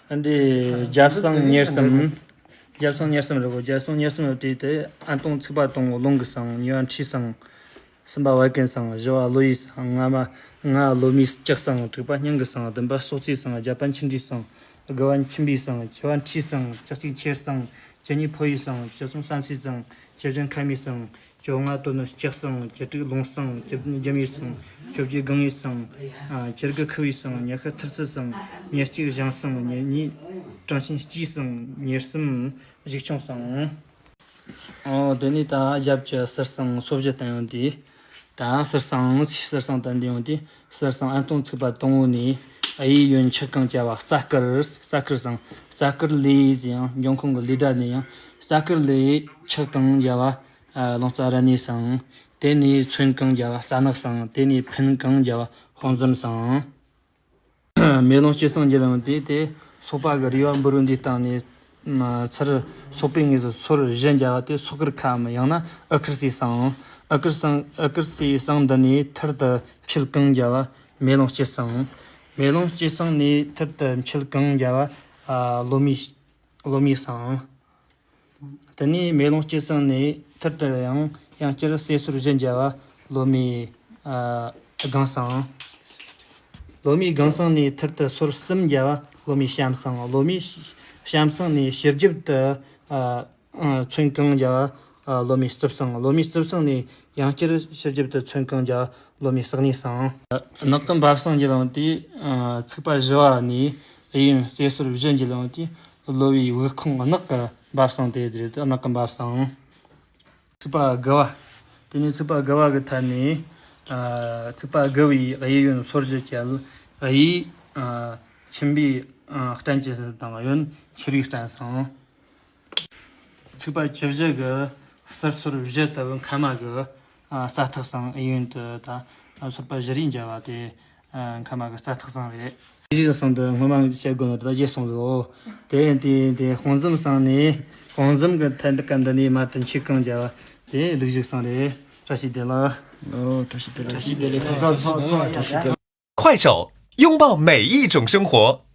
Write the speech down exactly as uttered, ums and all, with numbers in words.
ཨ་འདི་རྒྱབ་གསང་ཉེར་གསུམ། རྒྱབ་གསང་ཉེར་གསུམ་རེད་གོ། རྒྱབ་གསང་ཉེར་གསུམ་ཡོད་དེ། དེ་ཨན་སྟོང་ཚིག་པ་དང་པོ་ལུང་གི་གསང་། གཉིས་པ་འཁྲིས་གསང་། གསུམ་པ་བད་ཀན་གསང་། བཞི་བ་ལོ་ཡི་གསང་། ལྔ་པ་ལྔ་བ་ལོ་མའི་ལྕགས་གསང་། དྲུག་པ་སྙིང་གི་གསང་། བདུན་པ་སོག་རྩའི་གསང་། བརྒྱད་པ་མཆིན་དྲིའི་གསང་། དགུ་བ་མཆིན་པའི་གསང་། བཅུ་བ་འཁྲིས་གསང་། བཅུ་གཅིག་ཆེར་གསང་། བཅུ་གཉིས་ཕོ་ཡི་གསང་། བཅུ་གསུམ་བསམ་སྲིའི་གསང་། བཅུ་བཞི་མཁལ་མའི་གསང་། བཅོ་ལྔ་དོན་ནི་ལྕགས་གསང་། བཅུ་དྲུག་ལུང་གསང་། བཅུ་བདུན་ལྗང་མའི་གསང་། བཅོ་བརྒྱད་སྒང་ངའི་གསང་། ཨ། བཅུ་དགུ་ཁུ་བའི་གསང་། ཉི་ཤུ་ཐུར་སེལ་གསང་། ཉེར་གཅིག་བཞེངས་གསང་། ཉེར་གཉིས་དྲང་ཤིང་སྐྱེས་གསང་། ཉེར་གསུམ་གཞུག་ཆུང་གསང་། ཨོ། དེ་ནས་ད་རྒྱབ་ཀྱི་ཟུར་གསང་སོ་བཞི་བསྟན་ཡོད་དེ། ད་ཟུར་གསང་། ཟུར་གསང་དང་འདི་ཡོད་དེ། ཟུར་གསང་ཨན་སྟོང་ཚིག་པ་དང་པོ་ནས་གཡས་གཡོན་ཆག་གང་བྱ་བ་རྩ་དཀར། རྩ་དཀར་གསང་། རྩ་དཀར་ལས་ཟེར་ཡང་འབྱུང་ཁུངས་ཀྱི་ལས་སྒྲ་ནས་ཡང་རྩ་དཀར་ལས་ཆག་གང་བྱ་བ། ཨ། ལོང་རྩ་ར་ནས་གསང་། དེ་ནས་མཚོན་གང་བྱ་བ་རྩ་ནག་གསང་། དེ་ནས་འཕེན་གང་བྱ་བ་དཔུང་འཛོམས་གསང་། མེ་ལོང་སྐྱེ་གསང་བརྒྱད་ཡོད་དེ། དེ་སོག་པ་གི་རུས་པ་འབུར་བོ་འདིའི་སྟེང་ནས་ཚུར་སོག་པའི་ངོས་སུ་སོར་བཞི་འབྱར་བ་དེ་སོག་དཀར་ཁ་མ། ཡང་ན་ཨུ་དཀར་སའི་གསང་། ཨུ་དཀར་གསང་། ཨུ་དཀར་སའི་གསང་འདི་ནས་ཐུར་དུ་འཕྱིལ་གང་འབྱར་བ་མེ་ལོང་སྐྱེ་གསང་། མེ་ལོང་སྐྱེ་གསང་ནས་ཐུར་དུ་འཕྱིལ་གང་འབྱར་བ། ཨ། ལོ་མའི། ལོ་མའི་གསང་། དེ་ནས་མེ་ལོང་སྐྱེ་གསང་ནས་ཐུར་དུ་ཡང་ཡང་བསྐྱར་སའི་སོར་བཞི་འབྱར་བ་ལོ་མའི། ཨ། སྒང་གསང་། ལོ་མའི་སྒང་གསང་ནས་ཐུར་དུ་སོར་གསུམ་འབྱར་བ་ལོ་མའི་གཤམ་གསང་། ལོ་མའི་གཤམ་གསང་ནས་ཕྱི་རྒྱབ་ཏུ། ཨ། མཚོན་གང་འབྱར་བ། ཨ། ལོ་མའི་རྩིབས་གསང་། ལོ་མའི་རྩིབས་གསང་ནས་ཡང་བསྐྱར་ཕྱི་རྒྱབ་ཏུ་མཚོན་གང་འབྱར་བ་ལོ་མའི་ཟགས་སྣེ་གསང་། ནག་གི་འབབ་གསང་བརྒྱད་ཡོད་དེ། ཨ། ཚིག་པ་བཞི་བ་ནས་གཡས་གཡོན་སའི་སོར་བཞི་འབྱར་ཡོད་དེ། གློ་བའི་དབུགས་ཁུང་ནག་གི་འབབ་གསང་དེ་རེད། ནག་གི་འབབ་གསང་། ཚིག་པ་དགུ་བ། དེ་ནས་ཚིག་པ་དགུ་བ་གི་ཐད་ནས། ཨ། ཚིག་པ་དགུ་བའི་གཡས་གཡོན་སོར་བཞི་བཅད། གཡས། ཨ། མཆིན་པའི། ཨ། སྐྲན་གྱི་དང་གཡོན་མཆེར་བའི་སྐྲན་གསང་། ཚིག་པ་བཅུ་བཞི་གི་ཟུར་སོར་བཞི་ལྟ་བུ་མཁལ་མ་གི། ཨ། རྩ་ཐག་གསང་། གཡས་གཡོན་དུ་ད་སོར་པ་བཞི་རེ་འབྱར་བ་དེ། ཨ། མཁལ་མ་གི་རྩ་ཐག་གསང་རེད། ལུགས་གཞུག་གསང་དུ་སྔོན་མ་བཤད་དགོས་ན་ད་བརྗེད་སོང་ཟིག་ཨོ། དེ་དེ་དེ་དཔུང་འཛོམས་གསང་ནས། དཔུང་འཛོམས་གི་ཐད་ཀ་འདི་ནས་མར་དུ་འཁྱིལ་གང་འབྱར་བ་དེ་ལུགས་གཞུག་གསང་རེད། བཀྲ་ཤིས་བདེ་ལེགས། ཨོ། བཀྲ་ཤིས་བདེ་ལེགས། བཀྲ་ཤིས་བདེ་ལེགས། 快手，拥抱每一种生活。